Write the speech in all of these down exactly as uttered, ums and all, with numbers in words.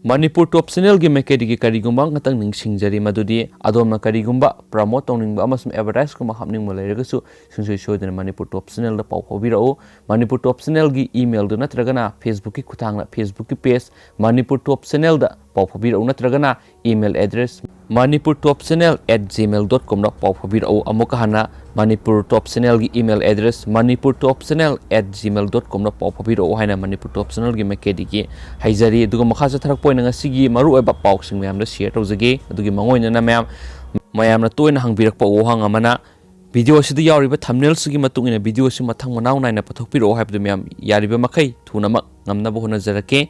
ꯃꯅꯤꯄꯨꯔ ꯇꯣꯞ ꯆꯦꯅꯦꯜꯒꯤ ꯃꯥꯏꯀꯩꯗꯒꯤ ꯀꯔꯤꯒꯨꯝꯕ ꯑꯃꯈꯛꯇꯪ ꯅꯤꯡꯁꯤꯡꯖꯔꯤ, ꯃꯗꯨꯗꯤ ꯑꯗꯣꯝꯅ ꯀꯔꯤꯒꯨꯝꯕ ꯄ꯭ꯔꯃꯣꯠ ꯇꯧꯅꯤꯡꯕ ꯑꯃꯁꯨꯡ ꯑꯦꯗꯚꯔꯇꯥꯏꯁꯀꯨꯝꯕ ꯍꯥꯞꯅꯤꯡꯕ ꯂꯩꯔꯒꯁꯨ ꯁꯨꯡꯁꯣꯏ ꯁꯣꯏꯗꯅ ꯃꯅꯤꯄꯨꯔ ꯇꯣꯞ ꯆꯦꯅꯦꯜꯗ ꯄꯥꯎ ꯐꯥꯎꯕꯤꯔꯛꯎ꯫ ꯃꯅꯤꯄꯨꯔ ꯇꯣꯞ ꯆꯦꯅꯦꯜꯒꯤ ꯏꯃꯦꯜꯗ ꯅꯠꯇ꯭ꯔꯒꯅ ꯐꯦꯁꯕꯨꯛꯀꯤ ꯈꯨꯠꯊꯥꯡꯗ ꯐꯦꯁꯕꯨꯛꯀꯤ ꯄꯦꯖ ꯃꯅꯤꯄꯨꯔ ꯇꯣꯞ ꯆꯦꯅꯦꯜꯗ ꯄꯥꯎ ꯐꯥꯎꯕꯤꯔꯛꯎ, ꯅꯠꯇ꯭ꯔꯒꯅ ꯏꯃꯦꯜ ꯑꯦꯗ꯭ꯔꯦꯁ ꯃꯅꯤꯄꯨꯔ ꯇꯣꯞ ꯆꯦꯅꯦꯜ ꯑꯦꯠ ꯖꯤꯃꯦꯜ ꯗꯣꯠ ꯀꯣꯝꯗ ꯄꯥꯎ ꯐꯥꯎꯕꯤꯔꯛꯎ꯫ ꯑꯃꯨꯛꯀ ꯍꯟꯅ ꯃꯅꯤꯄꯨꯔ ꯇꯣꯞ ꯆꯦꯅꯦꯜꯒꯤ ꯏꯃꯦꯜ ꯑꯦꯗ꯭ꯔꯦꯁ ꯃꯅꯤꯄꯨꯔ ꯇꯣꯞ ꯆꯦꯅꯦꯜ ꯑꯦꯠ ꯖꯤꯃꯦꯜ ꯗꯣꯠ ꯀꯣꯝꯗ ꯄꯥꯎ ꯐꯥꯎꯕꯤꯔꯛꯎ ꯍꯥꯏꯅ ꯃꯅꯤꯄꯨꯔ ꯇꯣꯞ ꯆꯦꯅꯦꯜꯒꯤ ꯃꯥꯏꯀꯩꯗꯒꯤ ꯍꯥꯏꯖꯔꯤ꯫ ꯑꯗꯨꯒ ꯃꯈꯥ ꯆꯠꯊꯔꯛꯄ ꯑꯣꯏꯅ ꯉꯁꯤꯒꯤ ꯃꯔꯨꯑꯣꯏꯕ ꯄꯥꯎꯁꯤꯡ ꯃꯌꯥꯝꯗ ꯁꯤꯌꯔ ꯇꯧꯖꯒꯦ꯫ ꯑꯗꯨꯒꯤ ꯃꯥꯡꯑꯣꯏꯅꯅ ꯃꯌꯥꯝ, ꯃꯌꯥꯝꯅ ꯇꯣꯏꯅ ꯍꯪꯕꯤꯔꯛꯄ ꯋꯥꯍꯪ ꯑꯃꯅ, ꯚꯤꯗꯤꯑꯣ ꯑꯁꯤꯗ ꯌꯥꯎꯔꯤꯕ ꯊꯝꯅꯦꯜꯁꯤꯒꯤ ꯃꯇꯨꯡ ꯏꯟꯅ ꯚꯤꯗꯤꯑꯣ ꯑꯁꯤ ꯃꯊꯪ ꯃꯅꯥꯎ ꯅꯥꯏꯅ ꯄꯨꯊꯣꯛꯄꯤꯔꯛꯑꯣ ꯍꯥꯏꯕꯗꯨ ꯃꯌꯥꯝ ꯌꯥꯔꯤꯕ ꯃꯈꯩ ꯊꯨꯅꯃꯛ ꯉꯝꯅꯕ ꯍꯣꯠꯅꯖꯔꯛꯀꯦ꯫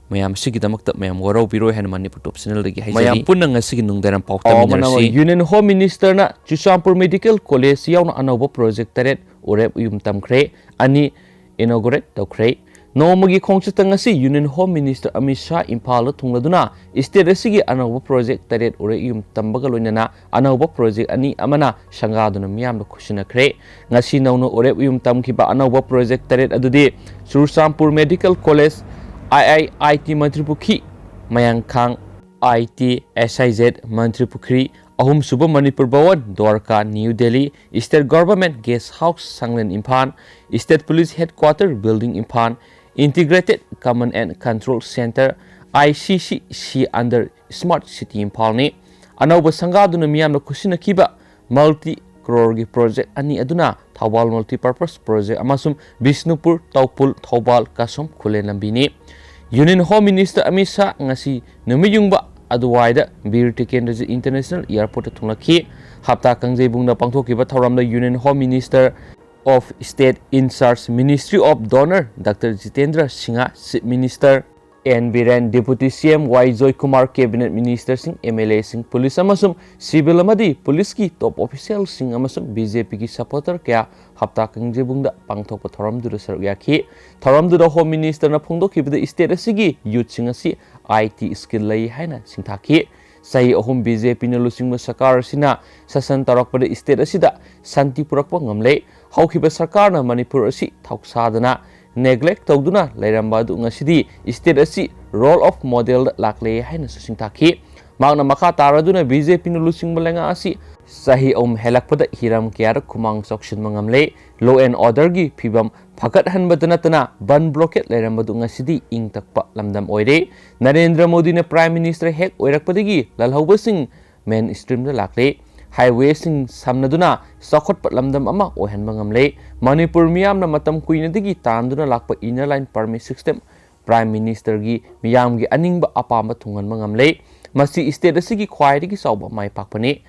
ꯃꯌꯥꯝ ꯑꯁꯤꯒꯤꯗꯃꯛꯇ ꯃꯌꯥꯝ ꯋꯥꯔꯧꯕꯤꯔꯣꯏ ꯍꯥꯏꯅ ꯃꯅꯤꯄꯨꯔ ꯇꯣꯞ ꯆꯦꯅꯦꯜꯗꯒꯤ ꯍꯥꯏꯖꯔꯤ꯫ ꯃꯌꯥꯝ ꯄꯨꯟꯅ ꯉꯁꯤꯒꯤ ꯅꯨꯡꯗꯥꯡ ꯄꯥꯎ ꯄꯥꯎ ꯑꯃꯅ ꯇꯥꯃꯤꯟꯅꯔꯁꯤ꯫ Union Home Ministerꯅ Churachandpur Medical College ꯌꯥꯎꯅ ꯑꯅꯧꯕ ꯄ꯭ꯔꯣꯖꯦꯛ ꯇꯔꯦꯠ ꯎꯔꯦꯞ ꯎꯌꯨꯝ ꯇꯝꯈ꯭ꯔꯦ, ꯑꯅꯤ inaugurate ꯇꯧꯈ꯭ꯔꯦ꯫ ꯅꯣꯡꯃꯒꯤ ꯈꯣꯡꯆꯠꯇ ꯉꯁꯤ Union Home Minister Amit Shah ꯏꯝꯐꯥꯜꯗ ꯊꯨꯡꯂꯗꯨꯅ state ꯑꯁꯤꯒꯤ ꯑꯅꯧꯕ ꯄ꯭ꯔꯣꯖꯦꯛ ꯇꯔꯦꯠ ꯎꯔꯦꯞ ꯎꯌꯨꯝ ꯇꯝꯕꯒ ꯂꯣꯏꯅꯅ ꯑꯅꯧꯕ ꯄ꯭ꯔꯣꯖꯦꯛ ꯑꯅꯤ ꯑꯃꯅ ꯁꯪꯒꯥꯗꯨꯅ ꯃꯤꯌꯥꯝꯗ ꯈꯨꯠꯁꯤꯟꯅꯈ꯭ꯔꯦ꯫ ꯉꯁꯤ ꯅꯧꯅ ꯎꯔꯦꯞ ꯎꯌꯨꯝ ꯇꯝꯈꯤꯕ ꯑꯅꯧꯕ ꯄ꯭ꯔꯣꯖꯦꯛ ꯇꯔꯦꯠ ꯑꯗꯨꯗꯤ Churachandpur Medical College, I I I T ꯃꯟꯇ꯭ꯔꯤꯄꯨꯈ꯭ꯔꯤ, Mayangkhang I T S I Z ꯃꯟꯇ꯭ꯔꯤꯄꯨꯈ꯭ꯔꯤ, ꯑꯍꯨꯝꯁꯨꯕ Manipur Bhavan, Dwarka, new Delhi, State Government Guest House, Sanglen, Imphal, State Police Headquarter Building, Imphal, Integrated Command and Control Centre, I C C ꯁꯤ, under Smart City ꯏꯝꯐꯥꯜꯅꯤ꯫ ꯑꯅꯧꯕ ꯁꯪꯒꯥꯗꯨꯅ ꯃꯤꯌꯥꯝꯅ ꯈꯨꯠꯁꯤꯟꯅꯈꯤꯕ multi crore ꯒꯤ project ꯑꯅꯤ ꯑꯗꯨꯅ Thoubal Multipurpose Project ꯑꯃꯁꯨꯡ ꯕꯤꯁꯅꯨꯄꯨꯔ, ꯇꯧꯄꯨꯜ, ꯊꯧꯕꯥꯜ, ꯀꯁꯣꯝ ꯈꯨꯂꯦꯟ ꯂꯝꯕꯤꯅꯤ꯫ Union Home Minister Amit Shah ꯉꯁꯤ ꯅꯨꯃꯤꯠꯌꯨꯡꯕ ꯑꯗꯨꯋꯥꯏꯗ ꯕꯤꯔ ꯇꯤꯀꯦꯟꯗ꯭ꯔꯖꯤꯠ International Airport ꯇ ꯊꯨꯡꯂꯛꯈꯤ꯫ ꯍꯞꯇꯥ ꯀꯥꯡꯖꯩꯕꯨꯡꯗ ꯄꯥꯡꯊꯣꯛꯈꯤꯕ ꯊꯧꯔꯝꯗ Union Home Minister of State in charge Ministry of DoNER doctor Jitendra Singh, Chief Minister N Biren, Deputy C M Y Joykumar, Cabinet Ministerꯁꯤꯡ, ꯑꯦꯝ ꯑꯦꯜ ꯑꯦꯁꯤꯡ, ꯄꯨꯂꯤꯁ ꯑꯃꯁꯨꯡ civil ꯑꯃꯗꯤ ꯄꯨꯂꯤꯁꯀꯤ top officialꯁꯤꯡ ꯑꯃꯁꯨꯡ ꯕꯤ ꯖꯦ ꯄꯤꯒꯤ supporter ꯀꯌꯥ ꯍꯞꯇꯥ ꯀꯥꯡꯖꯩꯕꯨꯡꯗ ꯄꯥꯡꯊꯣꯛꯄ ꯊꯧꯔꯝꯗꯨꯗ ꯁꯔꯨꯛ ꯌꯥꯈꯤ꯫ ꯊꯧꯔꯝꯗꯨꯗ Home Ministerꯅ ꯐꯣꯡꯗꯣꯛꯈꯤꯕꯗ state ꯑꯁꯤꯒꯤ youthꯁꯤꯡ ꯑꯁꯤ ꯑꯥꯏ ꯇꯤ skill ꯂꯩ ꯍꯥꯏꯅ ꯁꯤꯡꯊꯥꯈꯤ꯫ ꯆꯍꯤ ꯑꯍꯨꯝ ꯕꯤ ꯖꯦ ꯄꯤꯅ ꯂꯨꯆꯤꯡꯕ ꯁꯔꯀꯥꯔ ꯑꯁꯤꯅ ꯁꯥꯁꯟ ꯇꯧꯔꯛꯄꯗ state ꯑꯁꯤꯗ ꯁꯥꯟꯇꯤ ꯄꯨꯔꯛꯄ ꯉꯝꯂꯦ꯫ ꯍꯧꯈꯤꯕ ꯁꯔꯀꯥꯔꯅ ꯃꯅꯤꯄꯨꯔ ꯑꯁꯤ ꯊꯧꯁꯥꯗꯅ neglect ꯇꯧꯗꯨꯅ ꯂꯩꯔꯝꯕ ꯑꯗꯨ ꯉꯁꯤꯗꯤ state ꯑꯁꯤ role of modelꯗ ꯂꯥꯛꯂꯦ ꯍꯥꯏꯅꯁꯨ ꯁꯤꯡꯊꯥꯈꯤ꯫ ꯃꯍꯥꯛꯅ ꯃꯈꯥ ꯇꯥꯔꯗꯨꯅ BJPꯅ ꯂꯨꯆꯤꯡꯕ ꯂꯩꯉꯥꯛ ꯑꯁꯤ ꯆꯍꯤ ꯑꯍꯨꯝ ꯍꯦꯜꯂꯛꯄꯗ ꯍꯤꯔꯝ ꯀꯌꯥꯗ ꯈꯨꯃꯥꯡ ꯆꯥꯎꯁꯤꯟꯕ ꯉꯝꯂꯦ꯫ Law and orderꯒꯤ ꯐꯤꯕꯝ ꯐꯒꯠꯍꯟꯕꯗ ꯅꯠꯇꯅ ꯕꯟ blockade ꯂꯩꯔꯝꯕꯗꯨ ꯉꯁꯤꯗꯤ ꯏꯪ ꯇꯞꯄ ꯂꯝꯗꯝ ꯑꯣꯏꯔꯦ꯫ ꯅꯔꯦꯟꯗ꯭ꯔ ꯃꯣꯗꯤꯅ Prime Minister ꯍꯦꯛ ꯑꯣꯏꯔꯛꯄꯗꯒꯤ ꯂꯜꯍꯧꯕꯁꯤꯡ main streamꯗ ꯂꯥꯛꯂꯦ꯫ Highwayꯁꯤꯡ ꯁꯝꯅꯗꯨꯅ ꯆꯥꯎꯈꯠꯄ ꯂꯝꯗꯝ ꯑꯃ ꯑꯣꯏꯍꯟꯕ ꯉꯝꯂꯦ꯫ ꯃꯅꯤꯄꯨꯔ ꯃꯤꯌꯥꯝꯅ ꯃꯇꯝ ꯀꯨꯏꯅꯗꯒꯤ ꯇꯥꯟꯗꯨꯅ ꯂꯥꯛꯄ Inner Line Permit System Prime Ministerꯒꯤ ꯃꯤꯌꯥꯝꯒꯤ ꯑꯅꯤꯡꯕ ꯑꯄꯥꯝꯕ ꯊꯨꯡꯍꯟꯕ ꯉꯝꯂꯦ꯫ ꯃꯁꯤ state ꯑꯁꯤꯒꯤ ꯈ꯭ꯋꯥꯏꯗꯒꯤ ꯆꯥꯎꯕ ꯃꯥꯏ ꯄꯥꯛꯄꯅꯤ꯫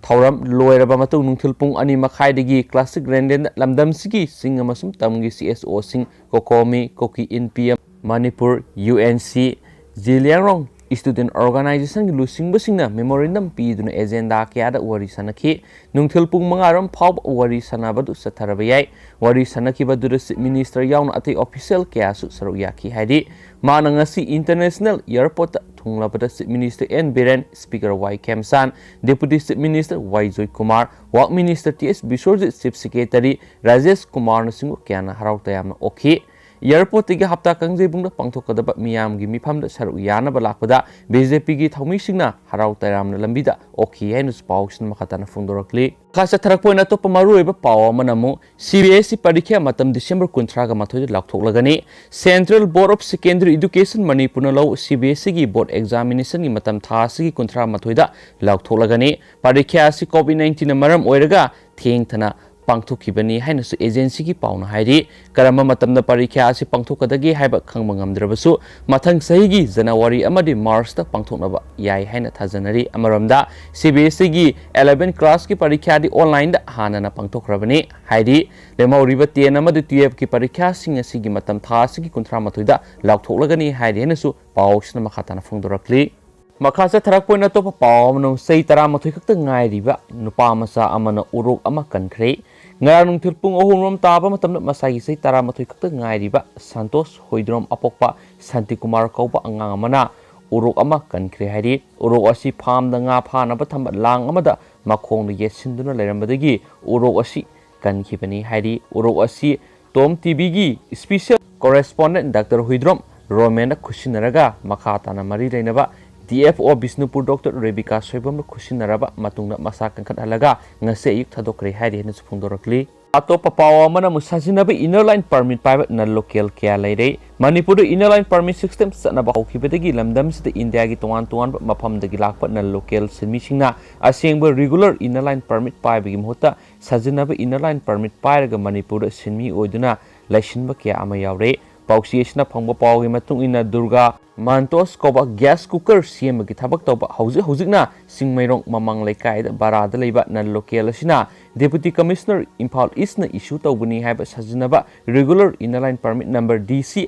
ꯊꯧꯔꯝ ꯂꯣꯏꯔꯕ ꯃꯇꯨꯡ ꯅꯨꯡꯊꯤꯜ ꯄꯨꯡ ꯑꯅꯤ ꯃꯈꯥꯏꯗꯒꯤ Classic Randland ꯂꯝꯗꯝꯁꯤꯒꯤ ꯆꯤꯡ ꯑꯃꯁꯨꯡ ꯇꯝꯒꯤ CSOꯁꯤꯡ, COCOMI, Kuki Inpi Manipur, UNC, Zeliangrong Student Organizationꯒꯤ ꯂꯨꯆꯤꯡꯕꯁꯤꯡꯅ memorandum ꯄꯤꯗꯨꯅ agenda ꯀꯌꯥꯗ ꯋꯥꯔꯤ ꯁꯥꯅꯈꯤ꯫ ꯅꯨꯡꯊꯤꯜ ꯄꯨꯡ ꯃꯉꯥ ꯔꯣꯝ ꯐꯥꯎꯕ ꯋꯥꯔꯤ ꯁꯥꯅꯕꯗꯨ ꯆꯠꯊꯔꯕ ꯌꯥꯏ꯫ ꯋꯥꯔꯤ ꯁꯥꯅꯈꯤꯕꯗꯨꯗ Chief Minister ꯌꯥꯎꯅ ꯑꯇꯩ official ꯀꯌꯥꯁꯨ ꯁꯔꯨꯛ ꯌꯥꯈꯤ ꯍꯥꯏꯔꯤ꯫ ꯃꯥꯅ ꯉꯁꯤ International Airportꯇ ꯊꯨꯡꯂꯕꯗ Chief Minister N Biren, Speaker ꯋꯥꯏ ꯈꯦꯝꯆꯥꯟ, Deputy Chief Minister ꯋꯥꯏ ꯖꯣꯏꯀꯨꯃꯥꯔ, Work Minister ꯇꯤ ꯑꯦꯁ ꯕꯤꯁ꯭ꯋꯖꯤꯠ, Chief Secretary ꯔꯥꯖꯦꯁ ꯀꯨꯃꯥꯔꯅꯆꯤꯡꯕ ꯀꯌꯥꯅ ꯍꯔꯥꯎ ꯇꯌꯥꯝꯅ ꯑꯣꯛꯈꯤ꯫ Airportꯇꯒꯤ ꯍꯞꯇꯥ ꯀꯥꯡꯖꯩꯕꯨꯡꯗ ꯄꯥꯡꯊꯣꯛꯀꯗꯕ ꯃꯤꯌꯥꯝꯒꯤ ꯃꯤꯐꯝꯗ ꯁꯔꯨꯛ ꯌꯥꯅꯕ ꯂꯥꯛꯄꯗ BJPꯒꯤ ꯊꯧꯃꯤꯁꯤꯡꯅ ꯍꯔꯥꯎ ꯇꯌꯥꯝꯅ ꯂꯝꯕꯤꯗ ꯑꯣꯛꯈꯤ ꯍꯥꯏꯅꯁꯨ ꯄꯥꯎꯁꯤꯅ ꯃꯈꯥ ꯇꯥꯅ ꯐꯣꯡꯗꯣꯔꯛꯂꯤ꯫ ꯃꯈꯥ ꯆꯠꯊꯔꯛꯄ ꯑꯣꯏꯅ ꯑꯇꯣꯞꯄ ꯃꯔꯨꯑꯣꯏꯕ ꯄꯥꯎ ꯑꯃꯅ ꯑꯃꯨꯛ CBSE ꯄꯔꯤꯈ꯭ꯌꯥ ꯃꯇꯝ December ꯀꯨꯟꯊ꯭ꯔꯥꯒ ꯃꯥꯊꯣꯏꯗ ꯂꯥꯎꯊꯣꯛꯂꯒꯅꯤ꯫ Central Board of Secondary Education ꯃꯅꯤꯄꯨꯔꯅ ꯂꯧ CBSEꯒꯤ board examinationꯒꯤ ꯃꯇꯝ ꯊꯥ ꯑꯁꯤꯒꯤ ꯀꯨꯟꯊ꯭ꯔꯥ ꯃꯥꯊꯣꯏꯗ ꯂꯥꯎꯊꯣꯛꯂꯒꯅꯤ꯫ ꯄꯔꯤꯈ꯭ꯌꯥ ꯑꯁꯤ COVID nineteenꯅ ꯃꯔꯝ ꯑꯣꯏꯔꯒ ꯊꯦꯡꯊꯅ ꯄꯥꯡꯊꯣꯛꯈꯤꯕꯅꯤ ꯍꯥꯏꯅꯁꯨ agencyꯒꯤ ꯄꯥꯎꯅ ꯍꯥꯏꯔꯤ꯫ ꯀꯔꯝꯕ ꯃꯇꯝꯗ ꯄꯔꯤꯈ꯭ꯌꯥ ꯑꯁꯤ ꯄꯥꯡꯊꯣꯛꯀꯗꯒꯦ ꯍꯥꯏꯕ ꯈꯪꯕ ꯉꯝꯗ꯭ꯔꯕꯁꯨ, ꯃꯊꯪ ꯆꯍꯤꯒꯤ January ꯑꯃꯗꯤ Marchꯇ ꯄꯥꯡꯊꯣꯛꯅꯕ ꯌꯥꯏ ꯍꯥꯏꯅ ꯊꯥꯖꯅꯔꯤ꯫ ꯑꯃꯔꯣꯝꯗ, CBSEꯒꯤ eleven classꯀꯤ ꯄꯔꯤꯈ꯭ꯌꯥꯗꯤ onlineꯗ ꯍꯥꯟꯅꯅ ꯄꯥꯡꯊꯣꯛꯈ꯭ꯔꯕꯅꯤ ꯍꯥꯏꯔꯤ꯫ ꯂꯦꯝꯍꯧꯔꯤꯕ ten ꯑꯃꯗꯤ twelveꯀꯤ ꯄꯔꯤꯈ꯭ꯌꯥꯁꯤꯡ ꯑꯁꯤꯒꯤ ꯃꯇꯝ ꯊꯥ ꯑꯁꯤꯒꯤ ꯀꯨꯟꯊ꯭ꯔꯥ ꯃꯥꯊꯣꯏꯗ ꯂꯥꯎꯊꯣꯛꯂꯒꯅꯤ ꯍꯥꯏꯔꯤ ꯍꯥꯏꯅꯁꯨ ꯄꯥꯎꯁꯤꯅ ꯃꯈꯥ ꯇꯥꯅ ꯐꯣꯡꯗꯣꯔꯛꯂꯤ꯫ ꯃꯈꯥ ꯆꯠꯊꯔꯛꯄ ꯑꯣꯏꯅ ꯑꯇꯣꯞꯄ ꯄꯥꯎ ꯑꯃꯅ, ꯆꯍꯤ ꯇꯔꯥꯃꯥꯊꯣꯏ ꯈꯛꯇ ꯉꯥꯏꯔꯤꯕ ꯅꯨꯄꯥ ꯃꯆꯥ ꯑꯃꯅ ꯎꯔꯣꯛ ꯑꯃ ꯀꯟꯈ꯭ꯔꯦ꯫ ꯉꯔꯥꯡ ꯅꯨꯡꯊꯤꯜ ꯄꯨꯡ ꯑꯍꯨꯝ ꯔꯣꯝ ꯇꯥꯕ ꯃꯇꯝꯗ ꯃꯁꯥꯒꯤ ꯆꯍꯤ ꯇꯔꯥꯃꯥꯊꯣꯏ ꯈꯛꯇ ꯉꯥꯏꯔꯤꯕ ꯁꯟꯇꯣꯁ ꯍꯣꯏꯗ꯭ꯔꯣꯝ ꯑꯄꯣꯛꯄ ꯁꯥꯟꯇꯤꯀꯨꯃꯥꯔ ꯀꯧꯕ ꯑꯉꯥꯡ ꯑꯃꯅ ꯎꯔꯣꯛ ꯑꯃ ꯀꯟꯈ꯭ꯔꯦ ꯍꯥꯏꯔꯤ꯫ ꯎꯔꯣꯛ ꯑꯁꯤ farmꯗ ꯉꯥ ꯐꯥꯅꯕ ꯊꯝꯕ ꯂꯥꯡ ꯑꯃꯗ ꯃꯈꯣꯡꯗ ꯌꯦꯠꯁꯤꯟꯗꯨꯅ ꯂꯩꯔꯝꯕꯗꯒꯤ ꯎꯔꯣꯛ ꯑꯁꯤ ꯀꯟꯈꯤꯕꯅꯤ ꯍꯥꯏꯔꯤ꯫ ꯎꯔꯣꯛ ꯑꯁꯤ ꯇꯣꯝ ꯇꯤꯚꯤꯒꯤ special correspondent ꯗꯥꯛꯇꯔ ꯍꯨꯏꯗ꯭ꯔꯣꯝ ꯔꯣꯃꯦꯟꯅ ꯈꯨꯠꯁꯤꯟꯅꯔꯒ ꯃꯈꯥ ꯇꯥꯅ ꯃꯔꯤ ꯂꯩꯅꯕ D F O Bishnupur doctor Rebika ꯁꯣꯏꯕꯝꯅ ꯈꯨꯠꯁꯤꯟꯅꯔꯕ ꯃꯇꯨꯡꯗ ꯃꯁꯥ ꯀꯟꯈꯠꯍꯜꯂꯒ ꯉꯁꯤ ꯑꯌꯨꯛ ꯊꯥꯗꯣꯛꯈ꯭ꯔꯦ ꯍꯥꯏꯔꯤ ꯍꯥꯏꯅꯁꯨ ꯐꯣꯡꯗꯣꯔꯛꯂꯤ꯫ ꯑꯇꯣꯞꯄ ꯄꯥꯎ ꯑꯃꯅ ꯑꯃꯨꯛ ꯁꯥꯖꯤꯟꯅꯕ inner line permit ꯄꯥꯏꯕ non local ꯀꯌꯥ ꯂꯩꯔꯦ꯫ ꯃꯅꯤꯄꯨꯔꯗ inner line permit system ꯆꯠꯅꯕ ꯍꯧꯈꯤꯕꯗꯒꯤ ꯂꯝꯗꯝꯁꯤꯗ ꯏꯟꯗꯤꯌꯥꯒꯤ ꯇꯣꯉꯥꯟ ꯇꯣꯉꯥꯟꯕ ꯃꯐꯝꯗꯒꯤ ꯂꯥꯛꯄ non local ꯁꯤꯟꯃꯤꯁꯤꯡꯅ ꯑꯁꯦꯡꯕ regular inner line permit ꯄꯥꯏꯕꯒꯤ ꯃꯍꯨꯠꯇ ꯁꯥꯖꯤꯟꯅꯕ inner line permit ꯄꯥꯏꯔꯒ ꯃꯅꯤꯄꯨꯔꯗ ꯁꯤꯟꯃꯤ ꯑꯣꯏꯗꯨꯅ ꯂꯩꯁꯤꯟꯕ ꯀꯌꯥ ꯑꯃ ꯌꯥꯎꯔꯦ꯫ ꯄꯥꯎꯆꯦ ꯑꯁꯤꯅ ꯐꯪꯕ ꯄꯥꯎꯒꯤ ꯃꯇꯨꯡ ꯏꯟꯅ, ꯗꯨꯔꯒꯥ ꯃꯥꯟꯇꯣꯁ ꯀꯧꯕ gas cooker ꯁꯦꯝꯕꯒꯤ ꯊꯕꯛ ꯇꯧꯕ ꯍꯧꯖꯤꯛ ꯍꯧꯖꯤꯛꯅ ꯆꯤꯡꯃꯩꯔꯣꯡ ꯃꯃꯥꯡ ꯂꯩꯀꯥꯏꯗ ꯚꯔꯥꯗ ꯂꯩꯕ non local ꯑꯁꯤꯅ Deputy Commissioner ꯏꯝꯐꯥꯜ ꯏꯁꯅ issue ꯇꯧꯕꯅꯤ ꯍꯥꯏꯕ ꯁꯥꯖꯤꯟꯅꯕ regular inner line permit number D C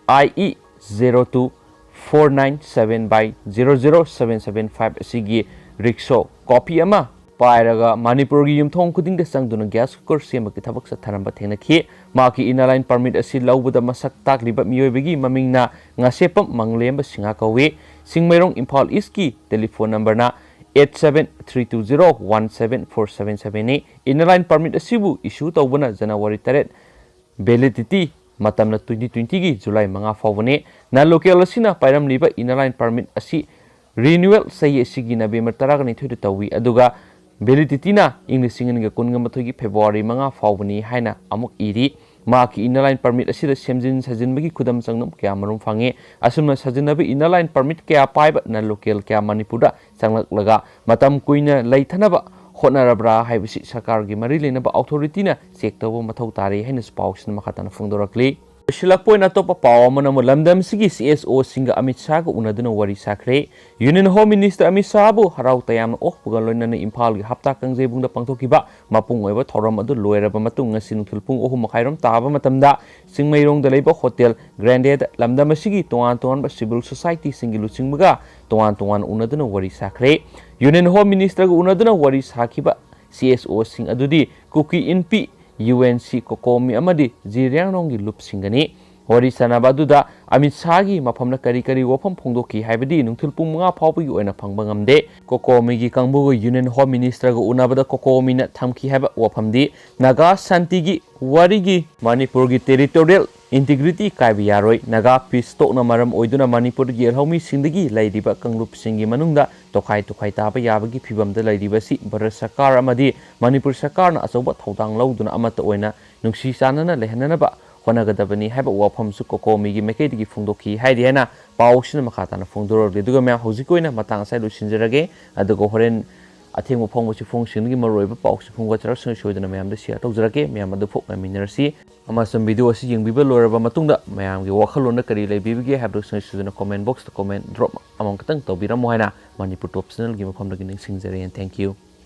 I E zero two four nine seven by zero zero seven seven five ꯑꯁꯤꯒꯤ rickshaw copy ꯑꯃ ꯄꯥꯏꯔꯒ ꯃꯅꯤꯄꯨꯔꯒꯤ ꯌꯨꯝꯊꯣꯡ ꯈꯨꯗꯤꯡꯗ ꯆꯪꯗꯨꯅ gas cooker ꯁꯦꯝꯕꯒꯤ ꯊꯕꯛ ꯆꯠꯊꯔꯝꯕ ꯊꯦꯡꯅꯈꯤ꯫ ꯃꯍꯥꯛꯀꯤ inner line permit ꯑꯁꯤ ꯂꯧꯕꯗ ꯃꯁꯛ ꯇꯥꯛꯂꯤꯕ ꯃꯤꯑꯣꯏꯕꯒꯤ ꯃꯃꯤꯡꯅ ꯉꯥꯁꯦꯞꯄꯝ ꯃꯪꯂꯦꯝꯕ ꯁꯤꯡꯍꯥ ꯀꯧꯏ꯫ ꯆꯤꯡꯃꯩꯔꯣꯡ ꯏꯝꯐꯥꯜ ꯏꯁꯀꯤ telephone numberꯅ eight seven three two zero one seven four seven sevenꯅꯤ꯫ Inner line permit ꯑꯁꯤꯕꯨ issue ꯇꯧꯕꯅ ꯖꯅꯋꯥꯔꯤ ꯇꯔꯦꯠ, validity ꯃꯇꯝꯅ twenty twentyꯒꯤ ꯖꯨꯂꯥꯏ ꯃꯉꯥ ꯐꯥꯎꯕꯅꯤ꯫ Non local ꯑꯁꯤꯅ ꯄꯥꯏꯔꯝꯂꯤꯕ inner line permit ꯑꯁꯤ renewal ꯆꯍꯤ ꯑꯁꯤꯒꯤ ꯅꯕꯦꯝꯕꯔ ꯇꯔꯥꯅꯤꯊꯣꯏꯗ ꯇꯧꯏ, ꯑꯗꯨꯒ validityꯅ ꯏꯪ ꯂꯤꯁꯤꯡ ꯑꯅꯤꯒ ꯀꯨꯟꯒ ꯃꯥꯊꯣꯏꯒꯤ ꯐꯦꯕ꯭ꯔꯨꯋꯥꯔꯤ ꯃꯉꯥ ꯐꯥꯎꯕꯅꯤ ꯍꯥꯏꯅ ꯑꯃꯨꯛ ꯏꯔꯤ꯫ ꯃꯍꯥꯛꯀꯤ inner line permit ꯑꯁꯤꯗ ꯁꯦꯝꯖꯤꯟ ꯁꯥꯖꯤꯟꯕꯒꯤ ꯈꯨꯗꯝ ꯆꯥꯡꯗꯝ ꯀꯌꯥ ꯃꯔꯨꯝ ꯐꯪꯉꯤ꯫ ꯑꯁꯨꯝꯅ ꯁꯥꯖꯤꯟꯅꯕ inner line permit ꯀꯌꯥ ꯄꯥꯏꯕ non local ꯀꯌꯥ ꯃꯅꯤꯄꯨꯔꯗ ꯆꯪꯂꯛꯂꯒ ꯃꯇꯝ ꯀꯨꯏꯅ ꯂꯩꯊꯅꯕ ꯍꯣꯠꯅꯔꯕ꯭ꯔꯥ ꯍꯥꯏꯕꯁꯤ ꯁꯔꯀꯥꯔꯒꯤ ꯃꯔꯤ ꯂꯩꯅꯕ authorityꯅ check ꯇꯧꯕ ꯃꯊꯧ ꯇꯥꯔꯤ ꯍꯥꯏꯅꯁꯨ ꯄꯥꯎꯁꯤꯅ ꯃꯈꯥ ꯇꯥꯅ ꯐꯣꯡꯗꯣꯔꯛꯂꯤ꯫ ꯂꯣꯏꯁꯤꯜꯂꯛꯄ ꯑꯣꯏꯅ ꯑꯇꯣꯞꯄ ꯄꯥꯎ ꯑꯃꯅ ꯑꯃꯨꯛ ꯂꯝꯗꯝꯁꯤꯒꯤ C S Oꯁꯤꯡꯒ ꯑꯃꯤꯠ ꯁꯥꯍꯒ ꯎꯅꯗꯨꯅ ꯋꯥꯔꯤ ꯁꯥꯈ꯭ꯔꯦ꯫ Union Home Minister ꯑꯃꯤꯠ ꯁꯥꯍꯕꯨ ꯍꯔꯥꯎ ꯇꯌꯥꯝꯅ ꯑꯣꯛꯄꯒ ꯂꯣꯏꯅꯅ ꯏꯝꯐꯥꯜꯒꯤ ꯍꯞꯇꯥ ꯀꯥꯡꯖꯩꯕꯨꯡꯗ ꯄꯥꯡꯊꯣꯛꯈꯤꯕ ꯃꯄꯨꯡ ꯑꯣꯏꯕ ꯊꯧꯔꯝ ꯑꯗꯨ ꯂꯣꯏꯔꯕ ꯃꯇꯨꯡ ꯉꯁꯤ ꯅꯨꯡꯊꯤꯜ ꯄꯨꯡ ꯑꯍꯨꯝ ꯃꯈꯥꯏꯔꯣꯝ ꯇꯥꯕ ꯃꯇꯝꯗ ꯆꯤꯡꯃꯩꯔꯣꯡꯗ ꯂꯩꯕ Hotel Grandeꯗ ꯂꯝꯗꯝ ꯑꯁꯤꯒꯤ ꯇꯣꯉꯥꯟ ꯇꯣꯉꯥꯟꯕ civil societyꯁꯤꯡꯒꯤ ꯂꯨꯆꯤꯡꯕꯒ ꯇꯣꯉꯥꯟ ꯇꯣꯉꯥꯟ ꯎꯅꯗꯨꯅ ꯋꯥꯔꯤ ꯁꯥꯈ꯭ꯔꯦ꯫ Union Home Ministerꯒ ꯎꯅꯗꯨꯅ ꯋꯥꯔꯤ ꯁꯥꯈꯤꯕ C S Oꯁꯤꯡ ꯑꯗꯨꯗꯤ ꯀꯨꯀꯤ ꯏꯟꯄꯤ, U N C, ꯀꯣꯀꯣꯃꯤ ꯑꯃꯗꯤ ꯖꯤꯔꯤꯌꯥꯡꯔꯣꯡꯒꯤ ꯂꯨꯞꯁꯤꯡꯒꯅꯤ꯫ ꯋꯥꯔꯤ ꯁꯥꯟꯅꯕ ꯑꯗꯨꯗ ꯑꯃꯤꯠ ꯁꯥꯍꯒꯤ ꯃꯐꯝꯗ ꯀꯔꯤ ꯀꯔꯤ ꯋꯥꯐꯝ ꯐꯣꯡꯗꯣꯛꯈꯤ ꯍꯥꯏꯕꯗꯤ ꯅꯨꯡꯊꯤꯜ ꯄꯨꯡ ꯃꯉꯥ ꯐꯥꯎꯕꯒꯤ ꯑꯣꯏꯅ ꯐꯪꯕ ꯉꯝꯗꯦ꯫ ꯀꯣꯀꯣꯃꯤꯒꯤ ꯀꯥꯡꯕꯨꯒ Union Home Ministerꯒ ꯎꯅꯕꯗ ꯀꯣꯀꯣꯃꯤꯅ ꯊꯝꯈꯤ ꯍꯥꯏꯕ ꯋꯥꯐꯝꯗꯤ ꯅꯥꯒꯥ ꯁꯥꯟꯇꯤꯒꯤ ꯋꯥꯔꯤꯒꯤ ꯃꯅꯤꯄꯨꯔꯒꯤ territorial integrity ꯀꯥꯏꯕ ꯌꯥꯔꯣꯏ꯫ ꯅꯥꯒꯥ peace talkꯅ ꯃꯔꯝ ꯑꯣꯏꯗꯨꯅ ꯃꯅꯤꯄꯨꯔꯒꯤ ꯌꯦꯜꯍꯧꯃꯤꯁꯤꯡꯗꯒꯤ ꯂꯩꯔꯤꯕ ꯀꯥꯡꯂꯨꯞꯁꯤꯡꯒꯤ ꯃꯅꯨꯡꯗ ꯇꯣꯈꯥꯏ ꯇꯣꯈꯥꯏ ꯇꯥꯕ ꯌꯥꯕꯒꯤ ꯐꯤꯕꯝꯗ ꯂꯩꯔꯤꯕꯁꯤ ꯚꯥꯔꯠ ꯁꯔꯀꯥꯔ ꯑꯃꯗꯤ ꯃꯅꯤꯄꯨꯔ ꯁꯔꯀꯥꯔꯅ ꯑꯆꯧꯕ ꯊꯧꯗꯥꯡ ꯂꯧꯗꯨꯅ ꯑꯃꯠꯇ ꯑꯣꯏꯅ ꯅꯨꯡꯁꯤ ꯆꯥꯟꯅꯅ ꯂꯩꯍꯟꯅꯅꯕ ꯍꯣꯠꯅꯒꯗꯕꯅꯤ ꯍꯥꯏꯕ ꯋꯥꯐꯝꯁꯨ ꯀꯣꯀꯣꯃꯤꯒꯤ ꯃꯥꯏꯀꯩꯗꯒꯤ ꯐꯣꯡꯗꯣꯛꯈꯤ ꯍꯥꯏꯔꯤ ꯍꯥꯏꯅ ꯄꯥꯎꯁꯤꯅ ꯃꯈꯥ ꯇꯥꯅ ꯐꯣꯡꯗꯣꯔꯛꯂꯤ꯫ ꯑꯗꯨꯒ ꯃꯌꯥꯝ, ꯍꯧꯖꯤꯛꯀꯤ ꯑꯣꯏꯅ ꯃꯇꯥꯡ ꯑꯁꯤꯗ ꯂꯣꯏꯁꯤꯟꯖꯔꯒꯦ꯫ ꯑꯗꯨꯒ ꯍꯣꯔꯦꯟ ꯑꯊꯦꯡꯕ ꯐꯣꯡꯕꯁꯤ ꯐꯣꯡꯁꯤꯡꯗꯒꯤ ꯃꯔꯨꯑꯣꯏꯕ ꯄꯥꯎꯁꯤ ꯐꯣꯡꯒꯠꯆꯔꯛꯁꯅꯨ, ꯁꯣꯏꯗꯅ ꯃꯌꯥꯝꯗ share ꯇꯧꯖꯔꯛꯀꯦ꯫ ꯃꯌꯥꯝ ꯑꯗꯨ ꯐꯨꯛ ꯉꯥꯏꯃꯤꯟꯅꯔꯁꯤ꯫ ꯑꯃꯁꯨꯡ video ꯑꯁꯤ ꯌꯦꯡꯕꯤꯕ ꯂꯣꯏꯔꯕ ꯃꯇꯨꯡꯗ ꯃꯌꯥꯝꯒꯤ ꯋꯥꯈꯜꯂꯣꯟꯗ ꯀꯔꯤ ꯂꯩꯕꯤꯕꯒꯦ ꯍꯥꯏꯕꯗꯨ ꯁꯣꯏꯗꯅ comment boxꯇ comment drop ꯑꯃꯈꯛꯇꯪ ꯇꯧꯕꯤꯔꯝꯃꯣ ꯍꯥꯏꯅ ꯃꯅꯤꯄꯨꯔ Top Channelꯒꯤ ꯃꯐꯝꯗꯒꯤ ꯅꯤꯡꯁꯤꯡꯖꯔꯤ꯫ And thank you꯫